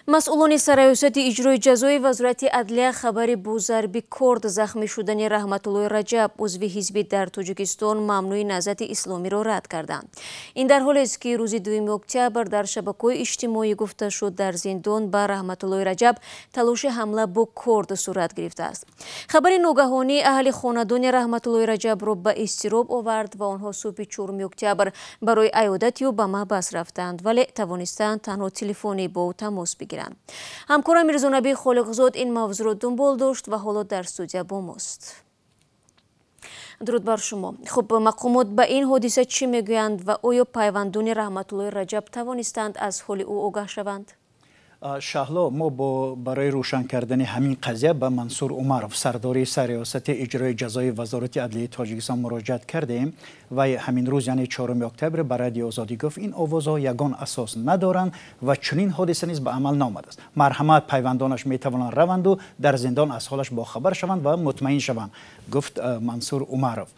Масъулони Сарраёсати иҷрои ҷазои Вазорати адлия хабари бо зарби корд захмӣ шудани Раҳматуллои Раҷаб, узви ҳизби дар Тоҷикистон мамнӯи Наҳзати Исломиро рад карданд. Ин дар ҳолест, ки рӯзи 2 октябр дар шабакаҳои иҷтимоӣ гуфта шуд, дар зиндон ба Раҳматуллои Раҷаб талоши ҳамла бо корд сурат гирифтааст. Хабари ногаҳонӣ аҳли хонадони Раҳматуллои Раҷабро ба изтироб овард ва онҳо субҳи 4 октябр барои аёдати ӯ ба маҳбас рафтанд, вале тавонистанд танҳо телефонӣ бо ӯ тамос бигиранд. Ҳамкорам Мирзонаби Холиқзод ин мавзӯъро дунбол дошт ва ҳоло дар студия бо мост. Дуруд бар шумо. Хуб, мақомот ба ин ҳодиса чӣ мегӯянд ва оё пайвандони Раҳматуллои Раҷаб тавонистанд аз ҳоли ӯ огаҳ шаванд? Шаҳло, мо бо барои рӯшан кардани ҳамин қазия ба Мансур Умаров, сардори Сарриёсати иҷрои ҷазои Вазорати адлияи Тоҷикистон, муроҷиат кардем ва ҳамин рӯз, яъне 4 октябр, ба Радиои Озодӣ гуфт, ин овозҳо ягон асос надоранд ва чунин ҳодиса низ ба амал наомадааст. Марҳамат, пайвандонаш метавонанд раванду дар зиндон аз ҳолаш бохабар шаванд ва мутмаин шаванд, гуфт Мансур Умаров.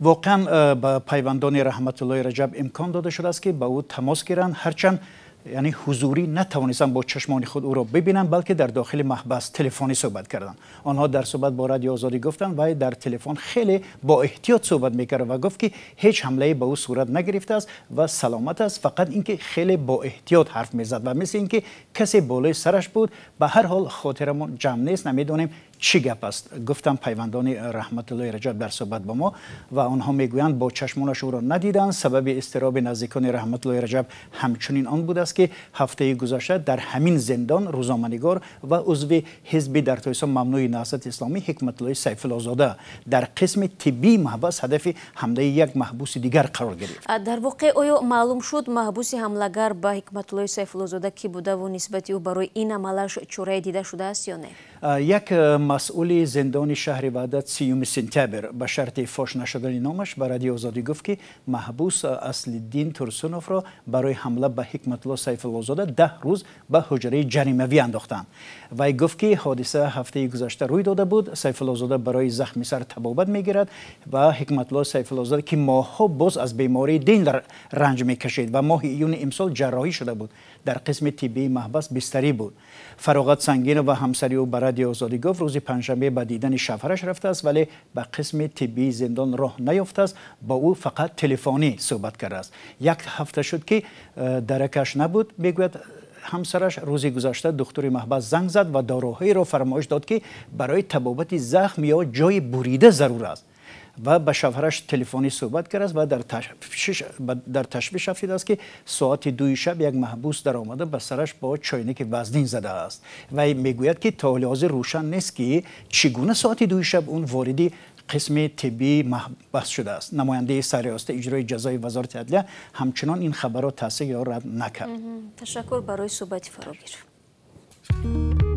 Воқеан, ба пайвандони Раҳматуллои Раҷаб имкон дода шудааст, ки ба ӯ тамос гиранд, ҳарчанд, яъне, ҳузурӣ натавонистанд бо чашмони худ ӯро бибинанд, балки дар дохили маҳбас телефонӣ суҳбат карданд. Онҳо дар суҳбат бо Радио Озодӣ гуфтанд, вай дар телефон хеле бо эҳтиёт суҳбат мекард ва гуфт, ки ҳеҷ ҳамлае ба ӯ сурат нагирифтааст ва саломат аст, фақат ин ки хеле бо эҳтиёт ҳарф мезад ва мисли ин ки касе болои сараш буд. Ба ҳар ҳол, хотирамон ҷамъ нест, намедонем чӣ гап аст, гуфтам пайвандони Раҳматуллои Раҷаб дар суҳбат бо мо. Ва онҳо мегӯянд, бо чашмонаш ӯро надиданд. Сабаби изтироби наздикони Раҳматуллои Раҷаб ҳамчунин он будааст, ки ҳафтаи гузашта дар ҳамин зиндон рӯзноманигор ва узви ҳизби дар Тоҷикистон мамнӯи Наҳзати Исломӣ Ҳикматуллои Сайфуллозода дар қисми тиббии маҳбас ҳадафи ҳамлаи як маҳбуси дигар қарор гирифт. Дар воқеъ, оё маълум шуд, маҳбуси ҳамлагар ба Ҳикматуллои Сайфуллозода кӣ будаву нисбати ӯ барои ин амалаш чорае дида шудааст ё не? Як масъули зиндони шаҳри Ваҳдат 30 сентябр ба шарти фош нашудани номаш ба Радиои Озодӣ гуфт, ки маҳбус Аслиддин Турсуновро барои ҳамла ба Ҳикматулло Сайфуллозода 10 рӯз ба ҳуҷраи ҷаримавӣ андохтанд. Вай гуфт, ки ҳодиса ҳафтаи гузашта рӯй дода буд. Сайфуллозода барои захми сар табобат мегирад ва Ҳикматулло Сайфуллозода, ки моҳҳо боз аз бемории дил ранҷ мекашид ва моҳи июни имсол ҷарроҳӣ шуда буд, дар қисми тиббии маҳбас бистарӣ буд. Фароғат Сангинова, ҳамсари ӯ, ба Радиои Озодӣ гуфт, рӯзи панҷшанбе ба дидани шавҳараш рафтааст, вале ба қисми тиббии зиндон роҳ наёфтааст, бо ӯ фақат телефонӣ суҳбат кардааст. Як ҳафта шуд, ки даракаш набуд, мегӯяд ҳамсараш. Рӯзи гузашта духтури маҳбас занг зад ва доруҳоеро фармоиш дод, ки барои табобати захм ё ҷои бурида зарур аст, ва ба шавҳараш телефонӣ суҳбат кардааст ва дар ташвиш афтидааст, ки соати 2 шаб як маҳбус даромада, ба сараш бо чойники вазнин задааст. Вай мегӯяд, ки то ҳоли ҳозир рӯшан нест, ки чӣ гуна соати 2 шаб он вориди қисми тиббии маҳбас шудааст. Намояндаи Сарриёсати иҷрои ҷазои Вазорати адлия ҳамчунон ин хабарро тасдиқ ё рад накард. Ташаккур барои суҳбати фарогир.